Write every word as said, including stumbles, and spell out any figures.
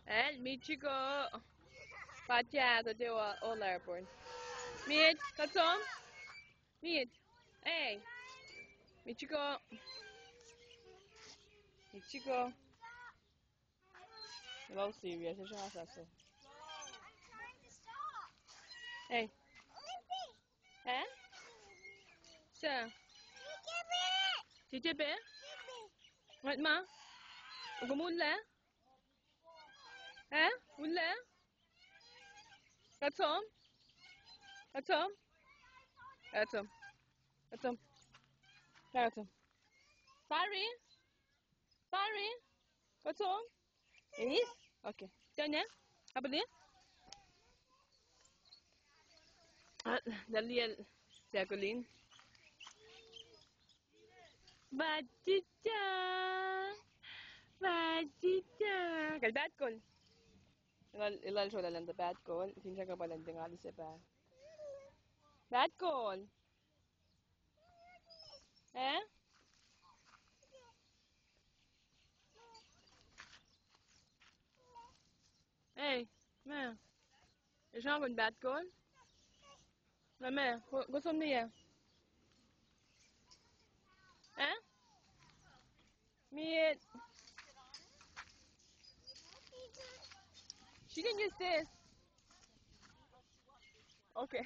El, Michiko. Patya, to do all airport. Mit, katom. Mit. Ei. Michiko. Michiko. Lal serious, e srasa so. Ei. Eh? Sa. Tite pe? Ngat ma? Ugo mulle? Eh? Ulle? Katom? Katom? Katom. Katom. Katom. Pari? Pari? Katom? Inis? Okay. Tanya? Abuli? Ah, Daliel. Jacqueline. Batita. Batita. Kal bat kol. Elal, elal srola landa bat kol. Fin saka pa landa ngali se bat. Bat kol. Eh? Ei, ma. Esang kon bat kol? Na ma, ko, ko som ni ya. Eh? Miet. She can use this. Okay.